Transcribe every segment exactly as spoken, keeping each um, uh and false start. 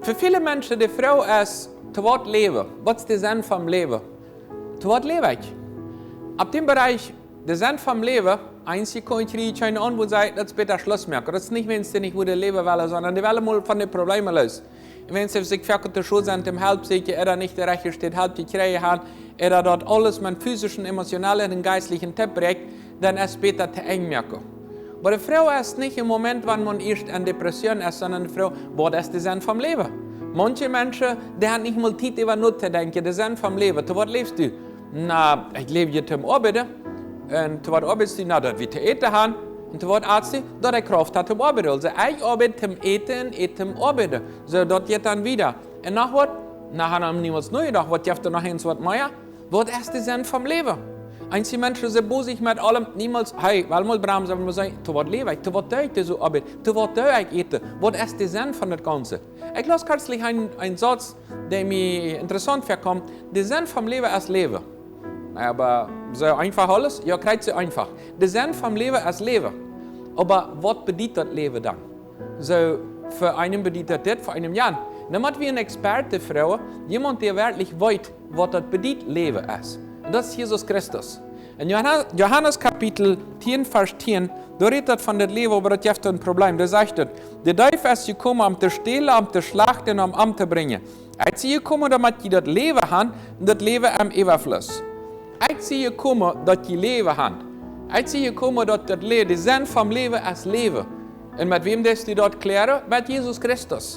Fa väle Menschen de Froag es: To waut läwe? Waut es de Senn vom Läwe? To waut läw ekj? Opp dän Bereich, de Senn vom Läwe, eenje kjrieen kjeene Auntwuat, sajen: Daut es bäta Schluss moaken. Daut es nich, wiels dee nich wudden läwe wellen, sonda dee wellen mol von de Probleme loos. Un wiels see sikj foaken to schod sent, om Help to sieekjen, ooda nich de rajchte Städ Help jekjräajen haben, ooda daut aules met physischen, emotionellen un jeistlichen Tipp bräakjt, dan es bäta to Enj moaken. Oba de Froag es nich em Moment, wan eena ieescht en Depression es, sonda de Froag: Waut es de Senn vom Läwe? Maunche Menschen, dee haben nich mol Tiet, äwa notodenkjen, de Senn vom Läwe. To waut läfst du? Na, ekj läw je toom oabeiden. Un to waut oabeidst du? Na, daut wie to äten haben. Un to waut atst du? Daut ekj Krauft hab toom oabeiden. Aulsoo, ekj oabeid toom äten un äten toom oabeiden. Soo, daut jeit dan wieda. Un noch waut? Na, han am niemols nojedocht, waut jeft doa noch eent waut mea? Waut es de Senn vom Läwe? Eenje Menschen, see bosich met aulem, niemols, hey, well mol bremsen, well mol sajen: To waut läw ekj? To waut doo ekj dise Oabeit? To waut doo ekj äten? Waut es de Senn von daut Gaunze? Ekj laus kjartlich een, een Sauz, dee mie interessaunt väakjeem: De Senn vom Läwe es läwe. Na, oba soo eefach aules? Jo, krakjt soo eefach. De Senn vom Läwe es läwe. Oba waut bediet daut Läwe dan? Soo, fa eenem bediet daut dit, fa eenem jant. Dan mott wie eenen Experte froagen, jemaunt, dee werkjlich weet, waut daut bediet, Läwe es. Un daut es Jesus Christus. En Johannes, Johannes Kapitel tieen, Varsch tieen, doa rät daut von daut Läwe, oba daut jeft een Problem. Doa sajcht et: De Deef es jekomen, om to stälen, om to schlachten un om omtobrinjen. Ekj sie jekomen, doamet jie daut Läwe haben, un daut Läwe em Äwafluss. Ekj sie jekomen, daut jie Läwe haben. Ekj sie jekomen, daut daut Lä-, de Senn vom Läwe es läwe. Un met wäm deist du daut kjläaren? Met Jesus Christus.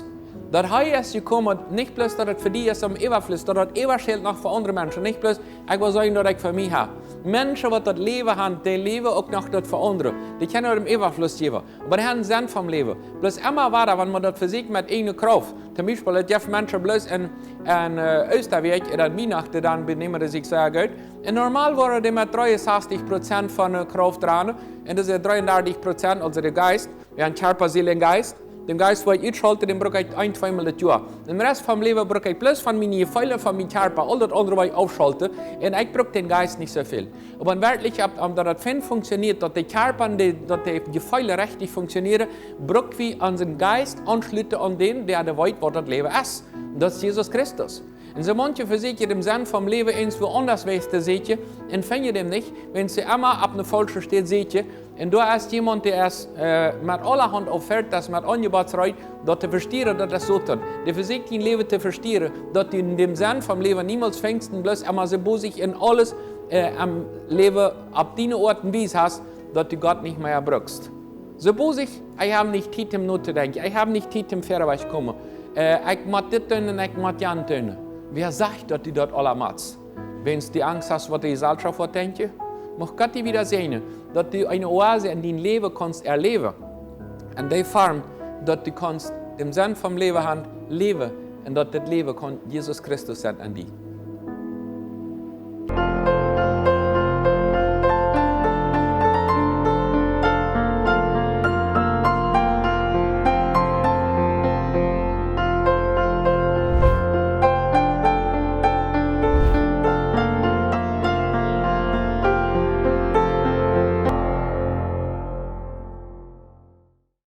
Daut hee es jekomen, nich bloos daut et fa die es em Äwafluss, daut daut äwaschelt noch fa aundre Menschen. Nich bloos, ekj well sajen, daut ekj fa mie hab. Menschen, waut daut Läwe haben, dee läwen uk noch daut fa aundre. Dee kjennen daut em Äwafluss jäwen. Oba dee haben Senn vom Läwe. Bloos emma wada, wan eena daut vesieekjt met ieejne Krauft. Toom Biespel, et jeft Menschen bloos en, en, äh, Oostawäakj ooda en Wienachten, dan benämen dee sikj sea goot. Un normal woaren dee met dreeunsastich Prozent von de Krauft rannen. Un daut es dreeundartich Prozent, aulsoo de Jeist. Wie haben Kjarpa, Seel un Jeist. Dän Jeist woa ekj utschalten, dän bruck ekj een, tweemol daut Joa. Dän Rest vom Läwe bruck ekj bloos von miene Jefeele, von mien Kjarpa, aul daut aundre woa ekj aufschalten. Un ekj bruck dän Jeist nich soo väl. Oba werkjlich, om, om daut daut fein funkjsioneet, daut de Kjarpa un de, daut de Jefeele rajcht funkjsionieren, bruck wie onsen Jeist aunschluten aun dän, dee de weet, waut daut Läwe es. Daut es Jesus Christus. Un soo maunche vesieekjen dän Senn vom Läwe eenswua aundasch to sieekjen un finjen dän nich, wiels see emma opp eene faulsche Städ sieekjen. Un doa es jemaunt, dee es, äh, met aulahaunt Offertas, met Aunjebottsreden, daut to vestieren, daut es Soton. Dee vesieekjt dien Läwe to vestieren, daut du dän Senn vom Läwe niemols finjst un bloos emma soo bosich en aules, äh, em Läwe opp diene Oat un Wies hast, daut du Gott nich mea bruckst. Soo bosich, ekj hab nich Tiet om notodenkjen, ekj hab nich Tiet om wieda wajch to komen. Äh, ekj mott dit doonen un ekj mott jant doonen. Wäa sajcht, daut du daut aules motst? Wiels du Angst hast, waut de Jeselschoft woat denkjen? Mucht Gott die wada säajnen, daut du eene Oase en dien Läwe kaust erläwen. En dee Form, daut du kaust dän Senn vom Läwe haben, läwen, un daut daut Läwe kaun Jesus Christus sennen en die.